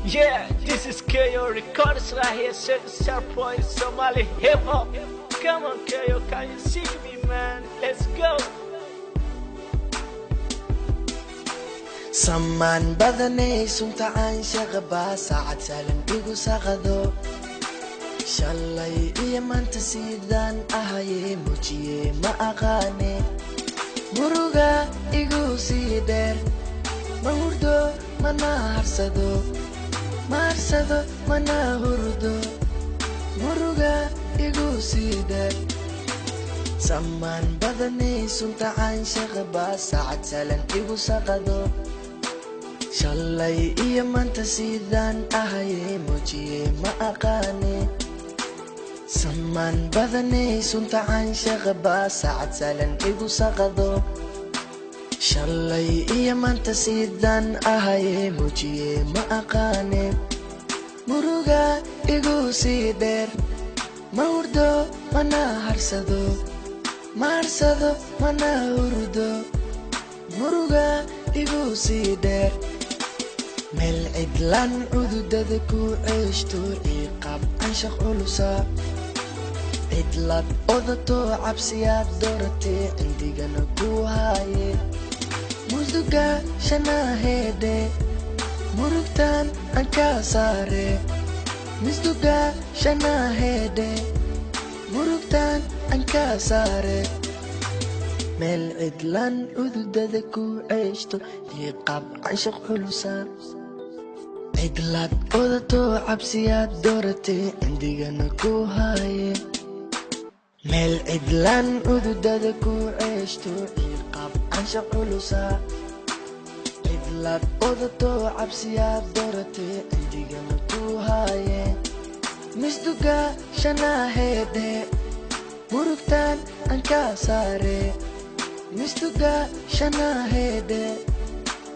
Yeah, this is KO Records right here, Star Point Somali Hip Hop. Come on, KO, can you see me, man? Let's go. Samaan badanay sunta caanshaqa baa saacad saalan igu saqado shalay iyo maanta sidaan ahaye muujiye ma aqaane muruga igu sii dheer ma hurdo mana harsado ma harsado mana hurdo muruga igu sii dheer samaan badanay sunta caanshaqa baa saacad saalan igu saqado shalay iyo maanta sidaan ahaye muujiye ma aqaane samaan badanay sunta caanshaqa baa saacad saalan igu saqado shalay iyo maanta sidaan ahaye muujiye ma aqaane muruga igu sii dheer ma hurdo mana harsado ma harsado mana hurdo muruga igu sii dheer meel cidlaan cududada ku ceeshto ciqaab canshaq culusa cidlaad odato cabsiyaad dooratee cindigana ku haaye musduga shanaheedhe murugtaan aan kaa saare misduga shanaheedhe murugtaan aan kaa saare meel cidlaan cududada ku ceeshto ciqaab canshaq culusa cidlaad odato cabsiyaad dooratee cindigana ku haaye meel cidlaan cududada ku ceeshto ciqaab canshaq culusa cidlaad odato cabsiyaad dooratee cindigana ku haaye misduga shanaheedhe murugtaan aan kaa saare mistuga shanaheedhe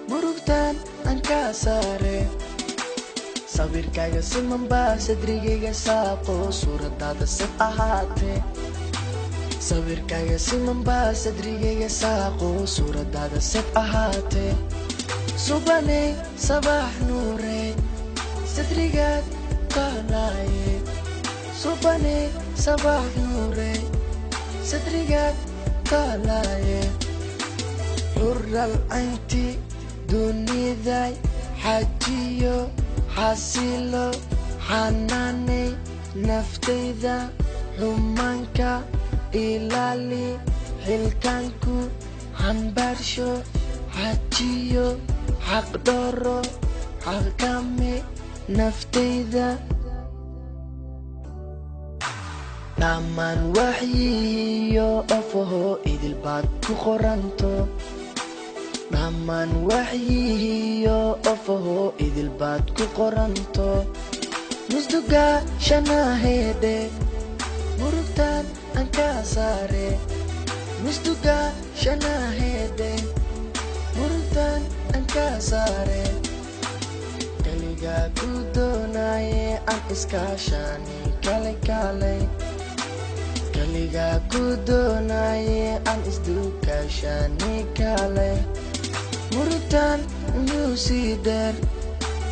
murugtaan aan kaa saare sawirkaaga siman baa sadrigayga saaqo suuradaada sib ahaatee sawirkaaga siman baa sadrigayga saaqo suuradaada sib ahaatee subaney sabax nuurey sadrigaad taalaaye subaney sabax nuurey sadrigaad taalaaye xural caynti duniday xajiyo xasilo xanaanay naftayda xumaanka ilaali xilkaanku xambaarsho xajiyo xaqdhoro xaqkame naftayda dhammaan waxyihiyo ofaho idil baad ku qoranto dhammaan waxyihiyo ofaho idil baad ku qoranto musduga shanaheedhe murugtaan aan kaa saare musduga shanaheedhe murugtaan aan kaa saare kaligaa ku doonaaye aan iskaashaani kale kaalay kaligaa ku doonaaye aan isdukaashaani kaalay murugtaan inuu sii dheer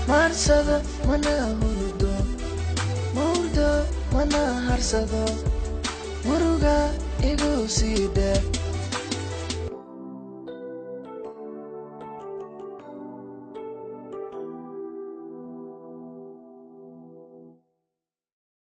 ma harsado mana hurdo ma hurdo mana harsado muruga igu sii dheer.